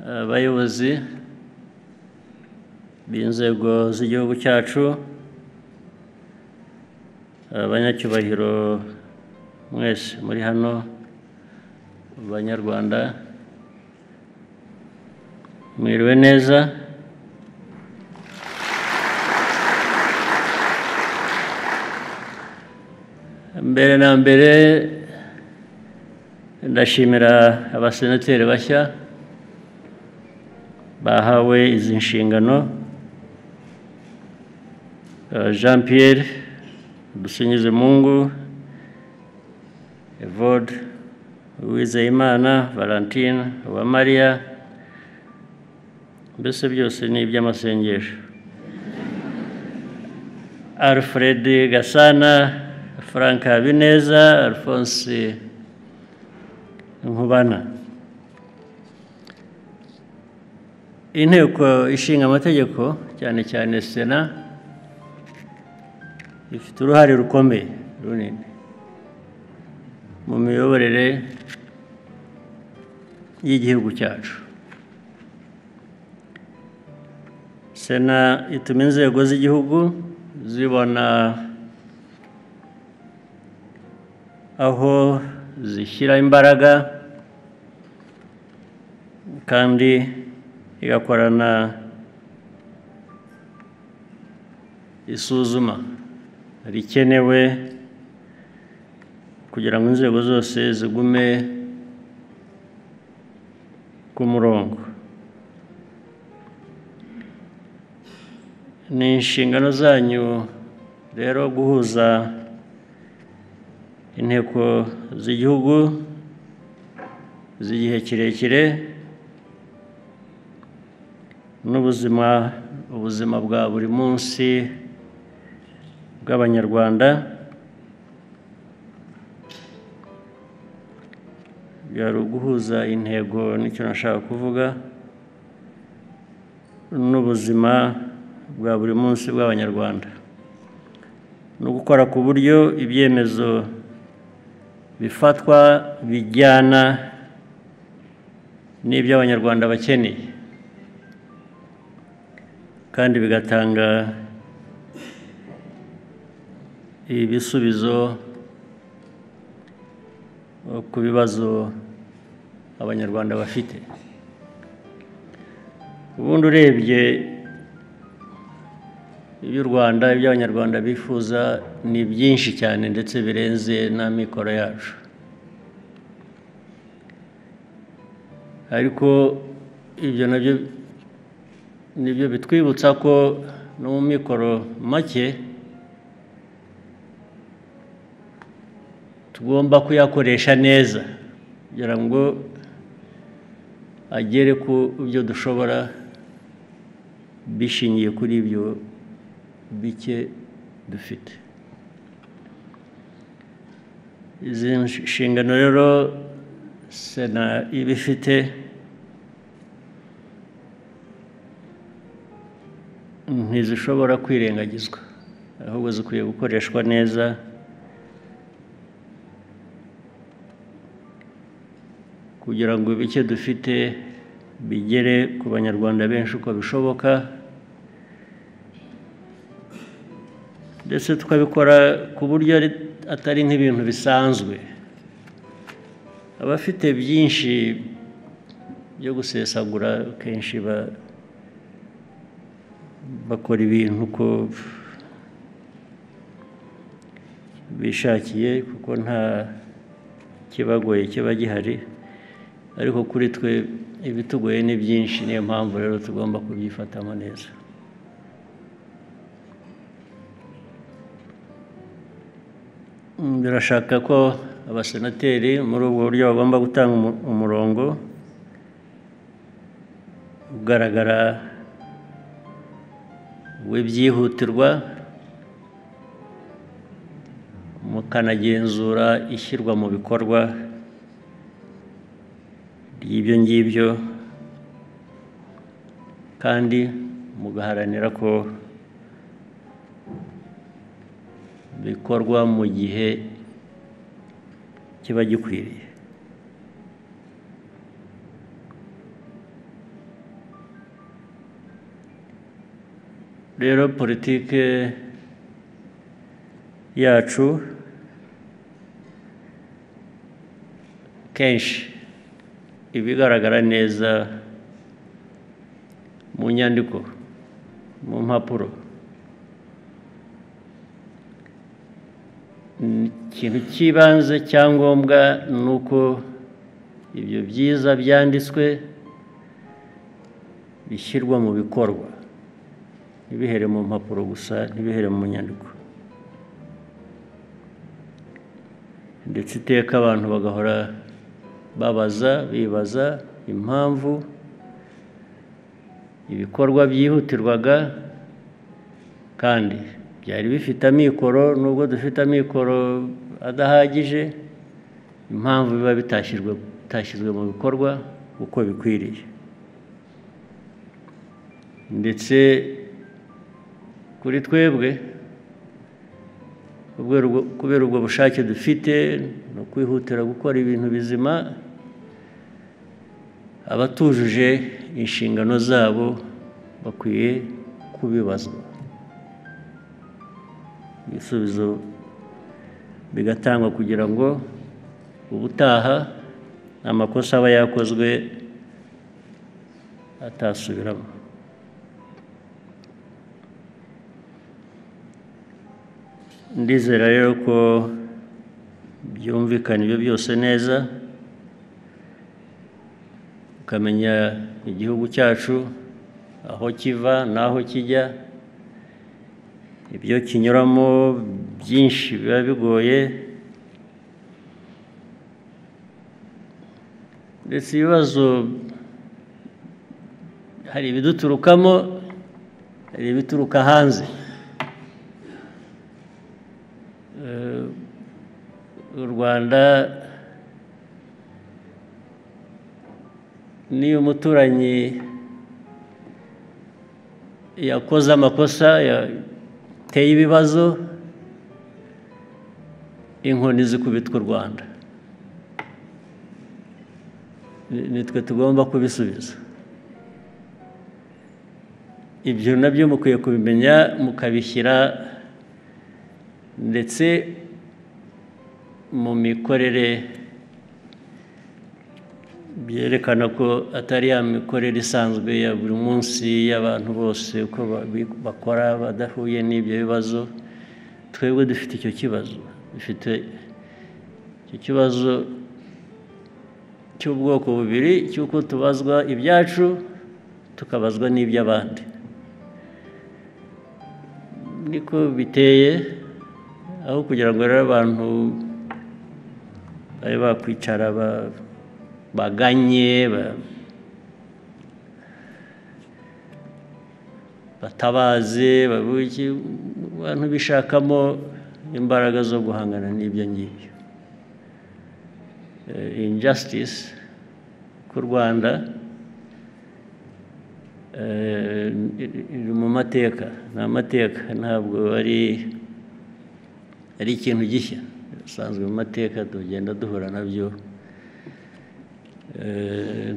Abayobozi b'inzego z'igihugu cyacu, abanyacyubahiro mwese muri hano, Banyarwanda, mwiriwe neza. Mbere na mbere ndashimira abasenateri bashya bahawe izi nshingano, Jean Pierre Dusingizemungu, Evode Uwizeyimana, Valentine Uwamariya, mbese byose ni iby'amasengesho, Alfred Gasana, Frank Habineza, Alphonse Nkubana. Inteko ishinga amategeko, cyane cyane Sena, ifite uruhare rukomeye runini mu miyoborere y'igihugu cyacu. Sena ituma inzego z'igihugu zibona aho zishyira imbaraga, kandi igakorana isuzuma rikenewe kugira ngo inzego zose zigume ku murongo. Ni inshingano zanyu rero guhuza inteko z'igihugu z'igihe kirekire n'ubuzima, ubuzima bwa buri munsi bw'Abanyarwanda. Byari uguhuza intego, nicyo nashaka kuvuga, n'ubuzima bwa buri munsi bw'Abanyarwanda, no gukora ku buryo ibyemezo bifatwa bijyana n'ibyo Abanyarwanda bakeneye, kandi bigatanga ibisubizo ku bibazo Abanyarwanda bafite. Ubundi urebye iby'u Rwanda, ibyo Abanyarwanda bifuza ni byinshi cyane, ndetse birenze n'amikoro yacu. Ariko ibyo nabyo nibyo bitwibutsa ko no mu mikoro make tugomba kuyakoresha neza kugira ngo agere ku byo dushobora bishingiye kuri ibyo bike dufite. Izi nshingano rero Sena iba ifite ntizishobora kwirengagizwa, ahubwo zikwiye gukoreshwa neza kugira ngo ibike dufite bigere ku Banyarwanda benshi uko bishoboka, ndetse tukabikora ku buryo atari nk'ibintu bisanzwe. Abafite byinshi byo gusesagura kenshi bakora ibintu uko bishakiye, kuko nta kibagoye kiba gihari. Ariko kuri twe ibitugoye ni byinshi, niyo mpamvu rero tugomba kubyifatamo neza. Birashaka ko abasenateri muri ubwo buryo bagomba gutanga umurongo ugaragara w'ibyihutirwa, mukanagenzura ishyirwa mu bikorwa ry'ibyo ngibyo, kandi mugaharanira ko bikorwa mu gihe kiba gikwiriye. Rero politike yacu kenshi ibigaragara neza mu nyandiko, mu mpapuro. Ikintu cy'ibanze cyangombwa ni uko ibyo byiza byanditswe bishyirwa mu bikorwa, ntibihere mu mpapuro gusa, ntibihere mu nyandiko. Ndetse iteka abantu bagahora babaza, bibaza impamvu ibikorwa byihutirwaga kandi byari bifite amikoro, nubwo dufite amikoro adahagije, impamvu biba bitashyizwe mu bikorwa uko bikwiriye. Ndetse kuri twebwe kubera ubwo bushake dufite no kwihutira gukora ibintu bizima, abatujuje inshingano zabo bakwiye kubibazwa, ibisubizo bigatangwa kugira ngo ubutaha amakosa aba yakozwe atasubiramo. Ndizera rero ko byumvikana ibyo byose neza, ukamenya igihugu cyacu aho kiva n'aho kijya, ibyo kinyuramo byinshi biba bigoye, ndetse ibibazo hari ibiduturukamo, hari ibituruka hanze. U Rwanda niyo umuturanyi yakoze amakosa, yateye ibibazo, inkoni zikubitwa u Rwanda, nitwe tugomba kubisubiza. Ibyo nabyo mukwiye kubimenya, mukabishyira ndetse mu mikorere byerekana ko atari ya mikorere isanzwe ya buri munsi y'abantu bose uko bakora badahuye n'ibyo bibazo. Twebwe dufite icyo kibazo, dufite icyo kibazo cy'ubwoko bubiri, cy'uko tubazwa ibyacu tukabazwa n'iby'abandi. Niko biteye, aho kugira ngo rero abantu babe bakwicara baganye, batabaze, abantu bishakamo imbaraga zo guhangana n'ibyo ngibyo. Injustice ku Rwanda iri mu mateka, ni amateka, ntabwo ari ikintu gishya, bisanzwe mu mateka tugenda duhura nabyo.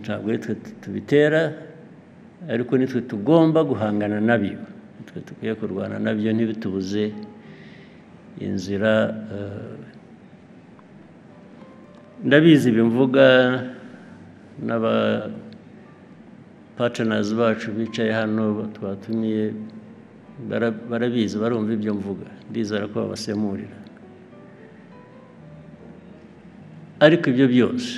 Ntabwo ari twe tubitera, ariko nitwe tugomba guhangana nabyo, nitwe dukwiye kurwana nabyo, ntibitubuze inzira. Ndabizi bimvuga n'aba partners bacu bicaye hano twatumiye, barabizi, barumva ibyo mvuga, ndizera ko babasemurira. Ariko ibyo byose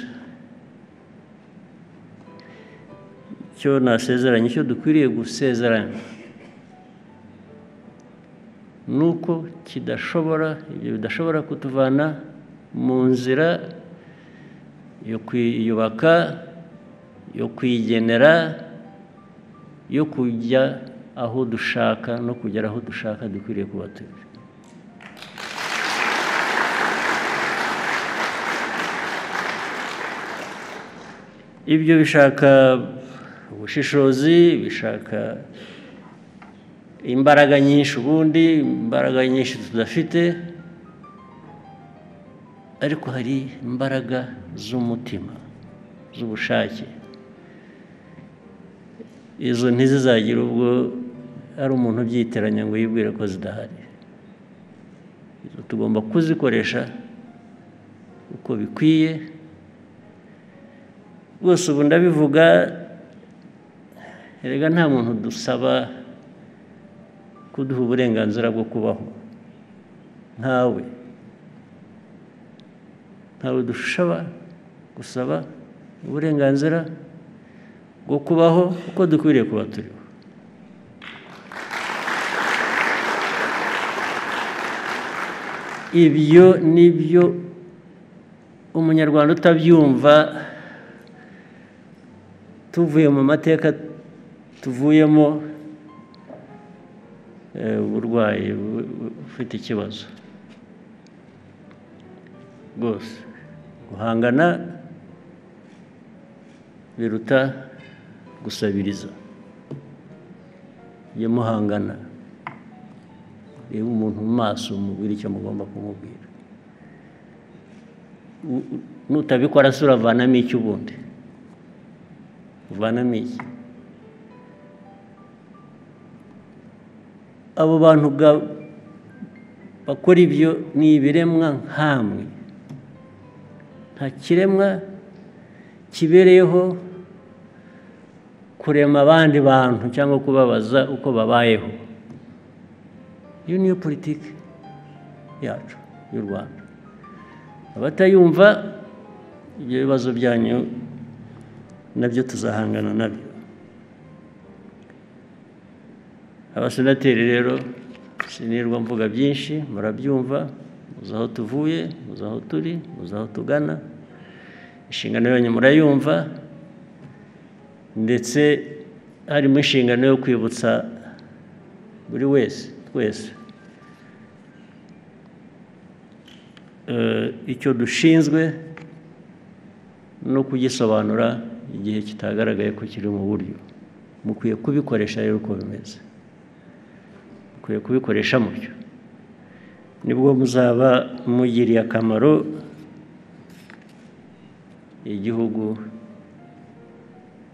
icyo nasezeranye, icyo dukwiriye gusezerana, nuko kidashobora, ibyo bidashobora kutuvana mu nzira yo kwiyubaka, yo kwigenera, yo kujya aho dushaka no kugera aho dushaka dukwiriye kuba turi. Ibyo bishaka ubushishozi, bishaka imbaraga nyinshi, ubundi imbaraga nyinshi tudafite, ariko hari imbaraga z'umutima, z'ubushake. Izo ntizizagira ubwo ari umuntu ubyitiranya ngo yibwire ko zidahari. Tugomba kuzikoresha uko bikwiye. Rwose ubu ndabivuga, erega nta muntu dusaba kuduha uburenganzira bwo kubaho, ntawe dushobora gusaba uburenganzira bwo kubaho uko dukwiriye kuba turiho. Ibyo nibyo umunyarwanda utabyumva, tuvuye mu mateka tuvuyemo, uburwayi ufite ikibazo rwose. Guhangana biruta gusabiriza. Iyo muhangana, reba umuntu mu maso, umubwire icyo mugomba kumubwira. Nutabikora se uravanamo iki ubundi? Uvanamo iki? Abo bantu bakora ibyo ni ibiremwa nkamwe. Nta kiremwa kibereyeho kurema abandi bantu cyangwa kubabaza uko babayeho. Iyo niyo politiki yacu y'u Rwanda. Abatayumva, ibyo bibazo byanyu nabyo tuzahangana nabyo. Abasenateri rero sinirwa mvuga byinshi, murabyumva, muzi aho tuvuye, muzi aho turi, muzi aho tugana. Inshingano yanyu murayumva, ndetse harimo inshingano yo kwibutsa buri wese, twese, icyo dushinzwe no kugisobanura igihe kitagaragaye ko kiri mu buryo. Mukwiye kubikoresha rero uko bimeze, mukwiye kubikoresha mutyo, nibwo muzaba mugiriye akamaro igihugu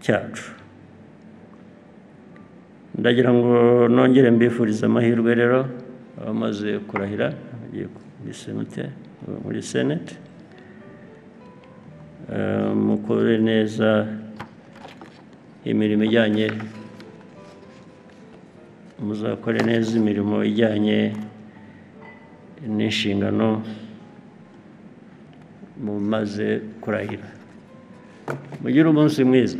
cyacu. Ndagira ngo nongere mbifurize amahirwe rero abamaze kurahira bagiye muri Senate, mukore neza imirimo ijyanye, muzakore neza imirimo ijyanye n'inshingano mumaze kurahira. Mugire umunsi mwiza.